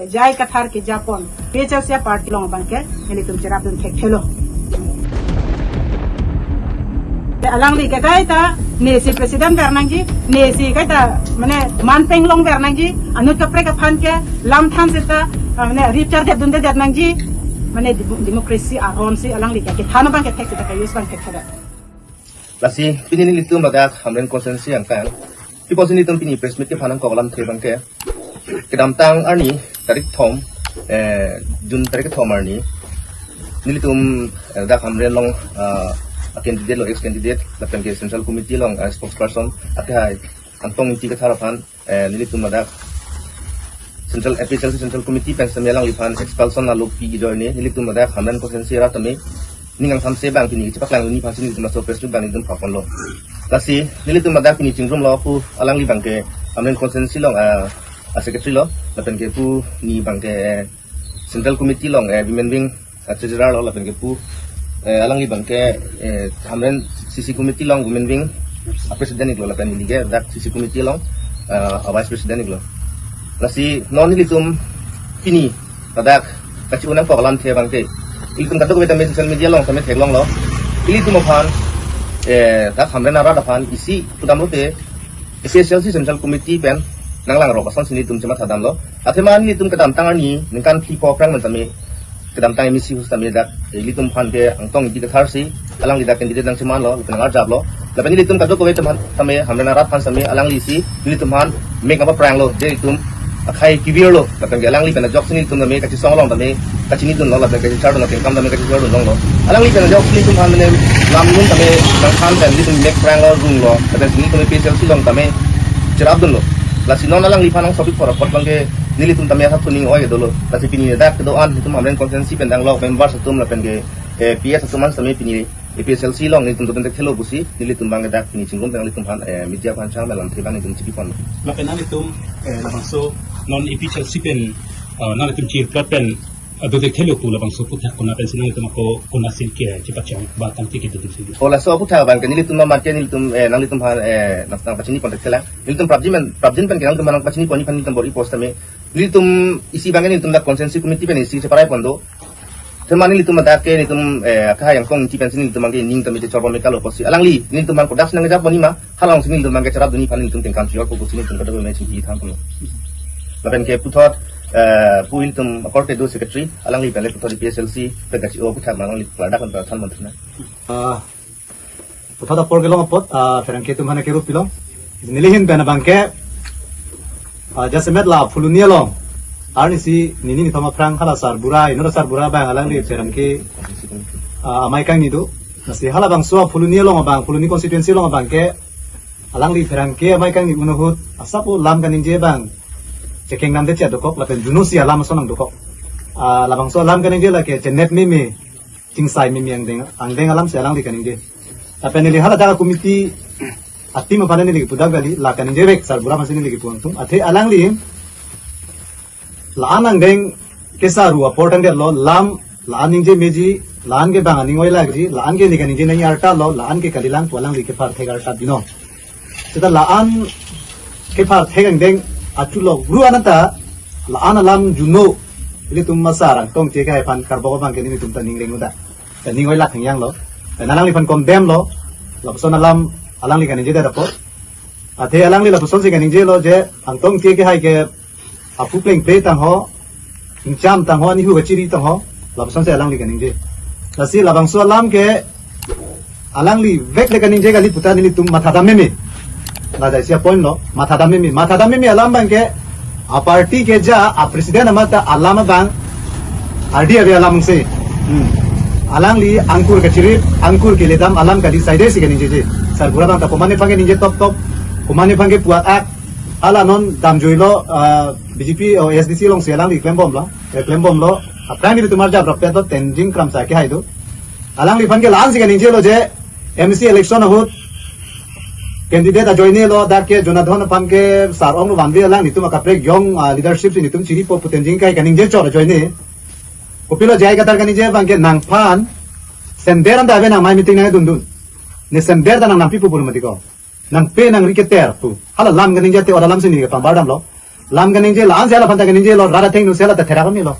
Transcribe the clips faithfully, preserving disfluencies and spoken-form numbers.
J I Kathar kejapon P H L C party along abangke nelitum cherapdun thekthelo. Alangli ke kaita nesi president ver nangji, nesi kaita mane manpeng longver nangji, anut kaprek aphan ke lamthan seta, ah, mane rip chardet dundedet nangji, mane dem-, democracy aron si alangli ke kethan abangke thek seta ke-use abang thekthedet. Lasi pini nelitum ladak Hamren constituency angkang, pi apotsi nelitum pini press meet kephan nangkok alamthe abangke, kedamtang arni tarik thom, eh, June tarik thom arni, nelitum, eh, dak Hamren along, ah, a candidate lo, ex candidate, lapen ke central committee along, ah, spokesperson, akehai Angtong Ingti Kathar aphan, eh, nelitum ladak central, A P H L C central committee pen sitame alangliphan expulsion alopi kejoine, nelitum ladak Hamren constituency arat tame ning angthamse abang pini chepaklang ni aphansi nelitum laso press meet abang nelitum phaponlo. Lasi nelitum ladak pini chingrumlo pu alangli abangke Hamren constituency along, ah, a secretary lo, lapen ke pu ni abangke, eh, central committee along, eh, women wing, ah, treasurer lo, lapen ke pu, eh, alangli abangke, eh, Hamren C C committee along women wing, ah, president iklo, lapen neli ke dak C C committee along, ah, vice president iklo. Lasi non nelitum pini ladak kachi-o nangkok alamthe abangke, ilitum kadokave tame social media along tame theklonglo. Ilitum aphan, eh, dak Hamren arat aphan isi pudamlote A P H L C central committee pen nanglangrok asonsi nelitum chemathadamlo. Athema nelitum kedamtang arni ningkan phli pho aphrang pen tame, kedamtang M A C ahut tame dak ilitum aphan ke Angtong Ingti Kathar si alangli dak candidate nangchemanlo, lapen nangarjaplo. Lapen ilitum kadokave teman tame Hamren arat aphan tame alangli si nelitum aphan mek apa pranglo, je itum akhai kevirlo, lapen ke alangli pen ajoksi nelitum tame kachesong along tame kachinidunlo, lapen kachechardunlo, kengkam tame kachechardun longlo. Alangli pen ajoksi nelitum aphan mane lam lun tame nangthan pen nelitum mek pranglo, runglo, lapen nelitum A P H L C along tame cherapdunlo. Lasi non alangliphan angsong pi apor apot abangke nelitum tame asap tuning oi dolo. Lasi pini dak kedo-an nelitum Hamren constituency pen danglok members atum lapen ke, eh, P S atum an tame pini A P H L C along nelitum dopen thekthelo pusi nelitum abang dak pini chingrum pen nelitum aphan, eh, media aphan chang alamthe abang nelitum chipipon. Lapen nanglitum, eh, labangso non A P H L C pen, eh, nanglitum chirkap pen, eh, dothekthelo pu labangso aphuthak kona pensi nanglitum ako kona sin ke chepachong ba tangte kedo si. O laso aphuthak abangke nelitum amat ke nelitum, eh, nanglitum aphan, eh, nang, nangpachinipon thekthelang. Nelitum prapjin pen, prapjin pen ke nanglitum aphan nangpachinipon aphan nelitum bor-i post tame. Nelitum isi abangke nelitum dak constituency committee pen isi cheparai pon do. Athema nelitum dak ke nelitum, eh, akehai Angtong Ingti pensi nelitum abangke ning tame chechor pon mekalo pusi. Alangli nelitum abang kodak si nangjapon ma, halong si nelitum abangke cherapdun aphan nelitum kengkam chejorpo pusi nelitum kadokave chingki than pon. Lapen ke puthot, eh, pu ilitum akorte do secretary, alangli pen le puthot A P H L C pen kachi-o aphuthak ma alangli ladak pen than pon thuna. Ah, puthot apor kelong apot, ah, pherangke atum aphan kero pilong. Neli ahin pen abangke, ah, jasemet la Phuloni along arnisi nini nithom aphrang hala sarbura, inut sarbura abang alangli pherangke, ah, amei kangni do. Lasi halabangso Phuloni along abang, Phuloni constituency along abangke alangli pherangke amei kangni un ahut asap o lam kaningje abang chekeng namde che dokok lapen juno si alam ason nangdokok. Ah, labangso alam kaningje lake chenep meme, chingsai meme angdeng, angdeng alam si alangli kaningje. Lapen neli haladak committee a-team aphan neli kipu dak kali, la kaningje vek sarbura aphansi neli kipu angtum. Athe alangli la-an angdeng kesaru apor tangdet lo, lam la-an ningje meji, la-an ke bang aning oi lakji, la-an ke ne kaningje nangji arta lo, la-an ke kalilang pu alangli kepharthek arta binong. Seta la-an kepharthek angdeng achulok ru anata la-an alam juno ilitum asar Angtong Ingti kehai aphan karbok abangke nelitum ta ning reng uda. Ta ning oi lak hangyang lo. Ta alangliphan condemn lo. Lapuson alam alangli kaningjedet apot. Athe alangli lapusonsi kaningjelo je Angtong Ingti kehai ke aphu plengple tang ho, ingcham tang ho, anihu kachiri tang ho, lapusonsi alangli kaningje. Lasi labangso alam ke alangli vek le kaningje kali puta nelitum mathadam meme. Lada isi a-point lo, mathadam meme. Mathadam meme alam abangke a-party keja a-president amat ta alam abang ardi ave alam si. Hmm. Alangli angkur kachirip, angkur keledam alam kali saide si kaningjeje. Sarbura abang ta komatne aphan keningje toptop, komatne aphan kepu-ak-ak, hala non damjuilo, ah, B J P o A S D C alongsi alangli klembomlo, eh, klembomlo. Aphrang nelitum arjap rapet lo Tenzing Kramsa kehai do. Alangliphan ke la-ansi kaningjelo je M C election ahut candidate ajoine lo, dak ke Jonadhon aphan ke sar ong lo vanve alang nelitum akaprek young, ah, leadership si nelitum chiripo pu Tenzing kehai kaningje chot ajoine. Kopilo J I Kathar kaningje abangke nangphan sender anta ave nang mai meeting nangdundun. Ne sender ta nang nampipo pu mati ko. Nangpe nangri keter pu. Hala lam kaningje te ora lam si neli kepangbar damlo. Lam kaningje la, ansi hala aphan ta kaningje lo, rat athengno si hala ta therak kami lo.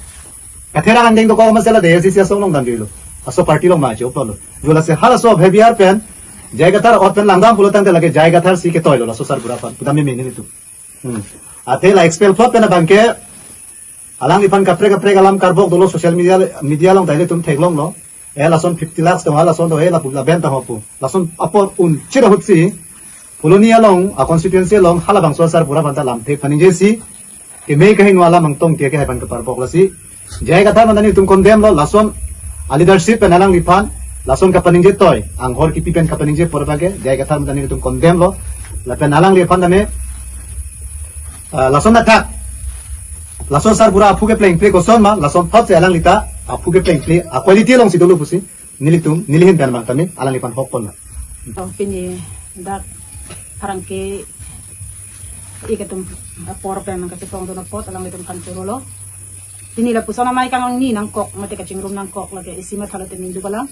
Katherak angdeng dokok ma si hala ta A I C C asong along damjuilo. Laso party along ma choplo. Jula si halaso behavior pen J I Kathar ot pen langdam pulo tangte lake J I Kathar si ketoilo laso sarbura aphan. Pudam meme nelitum. Hmm. Athe la expel plot pen abangke alangliphan kaprek kaprek alam karbok dolo social media, media along ta ilitum theklonglo. Eh, lason fifty lakhs tong, halason tong, eh, lapu, laben tong pu. Lason apor un chira hutsi. Phuloni along, a constituency along, halabangso sarbura aphan ta lamthe paningjesi. Keme kahingno alam angtong tiya ke hai aphan keparbok lasi. J I Kathar aphan ta nelitum condemn lo, lason a leadership pen alangliphan, lason kapaningje toi, anghor kipi pen kapaningje apor abangke, J I Kathar aphan ta nelitum condemn lo, lapen alangliphan tame, ah, lason athak, lason sarbura aphu keplengple koson ma, lason thotsi alangli ta aphu keplengple, a quality alongsi dolo pusi, nelitum, neli ahin pen abang tame, alangliphan hok pon ma. Oh, pini dak pherangke ik atum apor pen kachepongdun apot alanglitum aphan chorolo. Pini lapuson amei kangni nangkok, mate kachingrum nangkok lake isi mathalo te ningduk alam.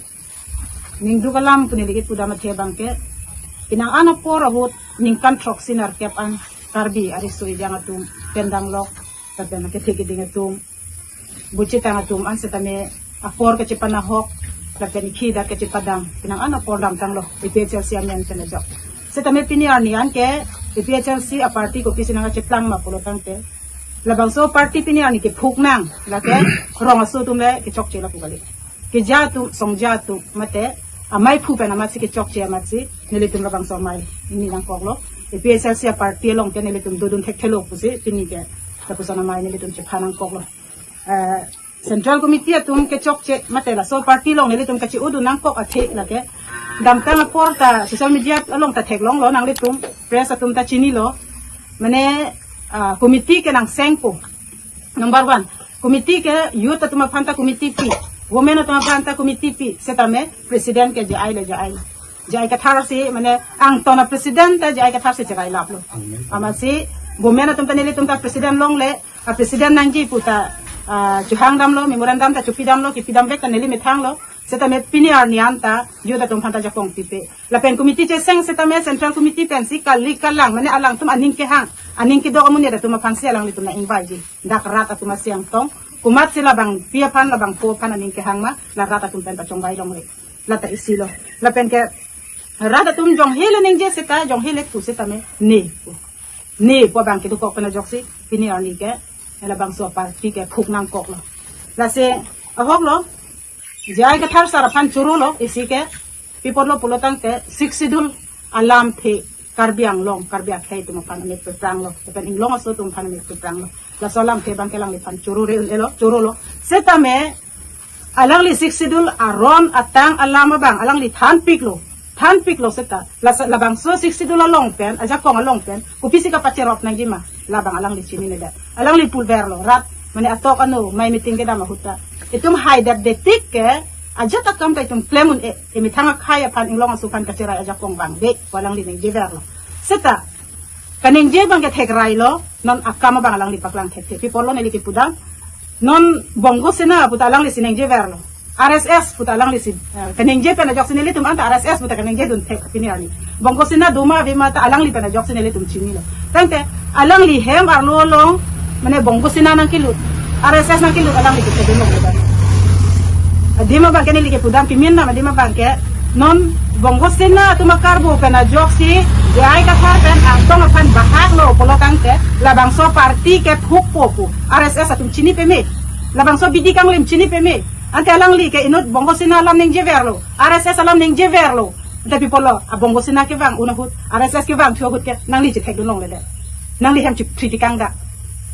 Ningduk alam pu neli kepudam athe abangke, penang an apor ahut ningkan throksi nerkep an Karbi ariso ejang atum, pen danglok, lapen kethe keding atum, buchitang atum an setame apor kachepanahok, lapen ikhi dak kachepadam, penang an apor damtanglo, A P H L C amen pen ajok. Setame pini arni anke A P H L C a party kopisi nangkacheplang ma pulo tangte, labangso party pini arni kephuk nang, lake rong aso atum le kechokche lapu kali. Keja atum, songja atum, mate, amei aphu pen amatsi kechokche amatsi, nelitum labangso amei ni nangkoklo. A P H L C a party along ke nelitum dodun thekthelo pusi, pini ke, lapuson amei nelitum chepha nangkoklo. Eh, Central Committee atum kechokche, mate laso party along nelitum kachi-odun nangkok athe lake. Damtang apor ta social media along ta theklonglo nanglitum, press atum ta chinilo. Mane, ah, committee ke nangsengpo. Number one, committee ke youth atum aphan ta committee pi, women atum aphan ta committee pi, setame president ke J I le J I. J I Kathar si, mane, angton a president ta J I Kathar si cherai laplo. Amatsi, women atum ta nelitum ta president longle, a president nangji pu ta, ah, chuhang damlo, memorandum ta chupi damlo, kipi dam vek ta neli methanglo. Setame pini arni an ta, youth atum aphan ta jakong pipe. Lapen committee cheseng setame central committee pensi kali kalang, mane alangtum aning kehang, aning kedok amonit atum aphansi alanglitum nang-ingvaiji. Dak rat atum asi angtong, komatsi labangpi aphan, labangpo aphan aning kehang ma, la rat atum pen pachongvai longle. La ta isi lo. Lapen ke rat atum jonghe le ningje seta, jonghe le pu setame, ne pu. Ne pu abang kedokok pen ajoksi, pini arni ke, labangso party kephuk nangkoklo. Lasi, ahoklo, J I Kathar sar aphan chorolo, isi ke, pi apotlo pulo tangte, Sixth Schedule alamthe Karbi Anglong, Karbi akhei atum aphan amek pepranglo, lapen inglong aso atum aphan amek pepranglo. Laso alamthe abangke alangliphan choro re un-elo, chorolo. Setame, alangli Sixth Schedule aron atang alam abang, alangli thanpiklo, thanpiklo seta, lasa-, labangso Sixth Schedule along pen, ajakong along pen, kopisi kapacherop nangji ma, labang alangli chininedet. Alangli puverlo, rat, mane atok ano, mei meeting kedam ahut ta. Itum haidet detik ke, ajat akam ta itum klem un-e, emethang akhei aphan inglong aso aphan kacherai ajakong abang, de, pu alangli ningjeverlo. Seta, kaningje abangke thekrailo, non akam abang alangli paklang thekthe. Pi apotlo neli kepudam, non Bongo Sena pu ta alanglisi ningjeverlo. R S S pu ta alanglisi, eh, kaningje pen ajoksi nelitum anta R S S pu ta kaningjedun thek pini arni. Bongo Sena doma avema ta alangli pen ajoksi nelitum chinilo. Tangte alangli hem arlo along, mane Bongo Sena nangkelut, R S S nangkelut alangli kethedun longle. Adim abangke neli kepudam kimin nam adim abangke, non Bongo Sena atum akarbo pen ajoksi, J I Kathar pen angtong aphan bahaklo pulo tangte, labangso party kephukpo pu, R S S atum chini peme. Labangso bidi kanglim chini peme. Ante alangli ke inut Bongo Sena alam ningjeverlo, R S S alam ningjeverlo. Ante pi apotlo, a Bongo Sena kevang un ahut, R S S kevang thu ahut ke, nangli chethekdun longledet. Nangli hem chithritikang da.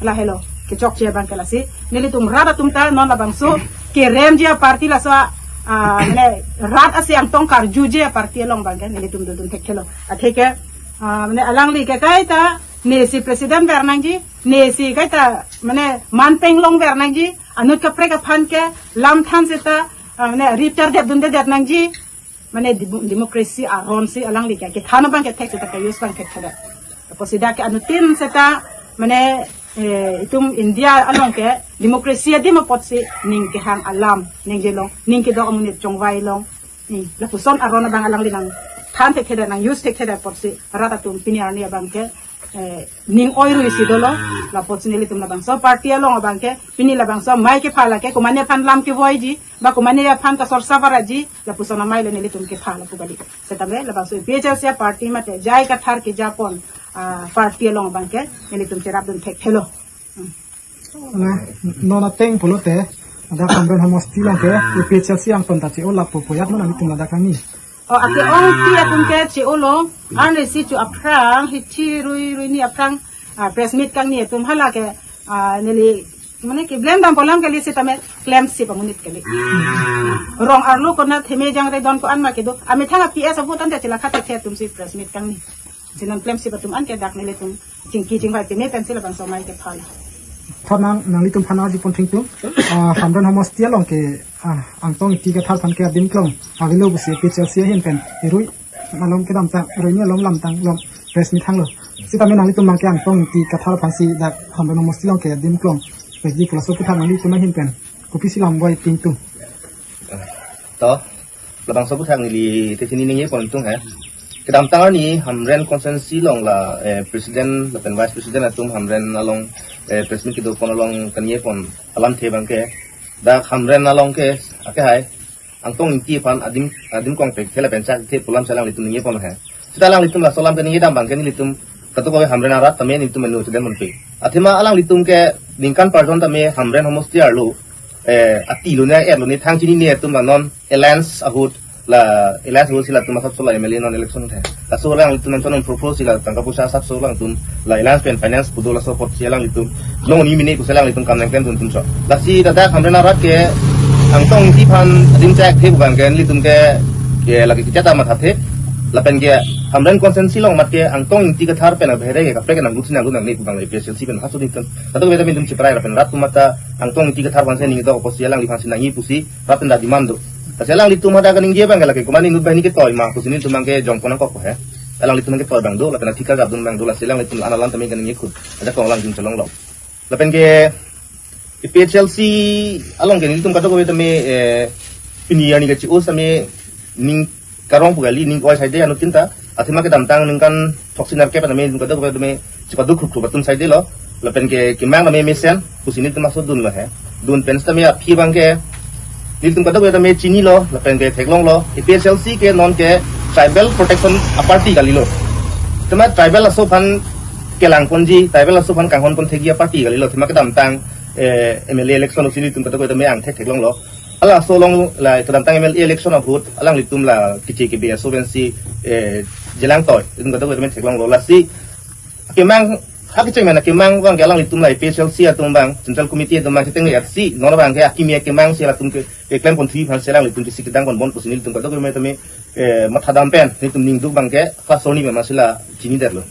Lahelo, kechokche abangke lasi. Nelitum rat atum ta, non labangso, keremji a party laso, ah, mane, rat asi angtong karjuje a party along abangke, nelitum dodun thekthelo. Atheke, ah, mane, alangli ke kaita, nesi president ver nangji, nesi kaita, mane, manpeng long ver nangji, anut kaprek aphan ke, lam than seta, ah, mane, rip chardep dundedet nangji, mane, demo-, democracy aron si alangli ke, kethan abang kethek seta ke use abang kethek. Apotsi dak ke anuttin seta, mane, eh, itum India along ke, democracy adim apotsi, ning kehang alam, ningjelong, ning kedok amonit chongvai long, ni, lapuson aron abang alangli nangthan thekthedet, nang-use thekthedet apotsi, rat atum pini arni abangke, eh, ning oirui si dolo, lapusi nelitum labangso party along abangke, pini labangso amei kepha lake, komatne aphan lam kevoiji, ba komatne aphan kasorsa varaji, lapuson amei le nelitum kepha lapu kali. Setame labangso A P H L C party mate J I Kathar kejapon, ah, party along abangke, nelitum cherapdun thekthelo. Hmm. Na, non ateng pulote, ladak Hamren homosti along ke, A P H L C angton ta che-o lapu pu ajat ma nanglitum ladak kami. O, ake-ongpi atum ke che-olo, arnisi chu aphrang, hithi rui rui ni aphrang, ah, press meet kangni atum hala ke, ah, neli, mane keblem dam polang kali setame klemsi pamunit kali. Rong arlo konat theme jangre don ko-an ma kedo, amethang a P S abo tangte chila khat the atumsi press meet kangni. Sinon klemsi atum an ke dak nelitum chingki chingvai pine pensi labangso amei kepha. Thot nang nanglitum aphan arjupon thengtum. Ah, Hamren homosti along ke, ah, Angtong Ingti Kathar aphan ke adim klong avelo pusi A P H L C ahin pen irui malom kedamtang, irui ni malom lamtang along press meet hanglo. Setame nanglitum abangke Angtong Ingti Kathar aphansi dak Hamren homosti along ke adim klong veji pu laso aputhak nanglitum ahin pen kopisi lam voi thengtum? To, labangso aputhak neli te chini ningjepon tung he. Kedamtang arni Hamren constituency along la, eh, president lapen vice president atum Hamren along, eh, press meet kedopon along kaningje pon alamthe abangke, dak Hamren along ke, ake hai, Angtong Ingti aphan adim, adim kongpek the lapen chak the pu alamsi alanglitum ningjepon he. Seta alanglitum laso alam kaningje dam abangke nelitum kadokave Hamren arat tame nelitum anu chedem monpe. Athema alanglitum ke ningkan parjon tame Hamren homosti arlo, eh, ati lone, er lone, thang chinine atum la non alliance ahut la, alliance ahut si latum asapso la M L A non election the. Laso alanglitum non non propose si la tangka poisa asapso alangtum la alliance pen finance pu do, laso apotsi alanglitum long ni mini pusi alanglitum kam nangklem dun tumso. Lasi ladak Hamren arat ke Angtong Ingti aphan adim chak the pu abangke nelitum ke, ke lake kechat amat the. Lapen ke Hamren constituency along mat ke Angtong Ingti Kathar pen abhere ke kaprek nanglut si nanglut nangne pu abang A P H L C pen haso nelitum. Kadokave tame nelitum chiprai lapen rat atum mata Angtong Ingti Kathar aphansi ningdok apotsi alangliphansi nangji pusi rat pen ta demand do. Lasi alanglitum hadak kaningje abangke lake komatne inut banghini ketoi ma pusi nelitum abangke jongpon nangkok he. Alanglitum abangke toi abang do, lapen athikar gabdun abang do, lasi alanglitum an alam tame kaningje khut. Ada kong alanglitum chelonglo. Lapen ke A P H L C along ke nelitum kadokave tame, eh, pini arni ke che-o tame ning karong pu kali, ning oi saide anuttin ta. Athema kedamtang ningkan throksi nerkep tame nelitum kadokave tame chepaduk khrup khrup atum saidelo. Lapen ke kemang tame mesen pusi nelitum aso dunlo he. Dun pen setame aphi abangke nelitum kadokave tame chinilo, lapen ke theklonglo. A P H L C ke non ke tribal protection a party kalilo. Tema tribal aso aphan kelangponji, tribal aso aphan kanghonpon thekji a party kalilo. Tema kedamtang, eh, M L A election pusi nelitum kadokave tame angthek theklonglo. Hala aso along la kedamtang M L A election ahut alanglitum la kiche kibe aso pensi, eh, jelang toi. Nelitum kadokave tame theklonglo. Lasi kemang, ha kecheng mena kemang abangke alanglitum la A P H L C atum abang, Central Committee atum abang, cheteng le F C, non abangke akimi kemang si latum ke, keklempon thuji aphansi alanglitum ke si kedang ponbom pusi nelitum kadokave tame, eh, mathadam pen, nelitum ningduk abangke, kelas arni pen masi la chinidetlo.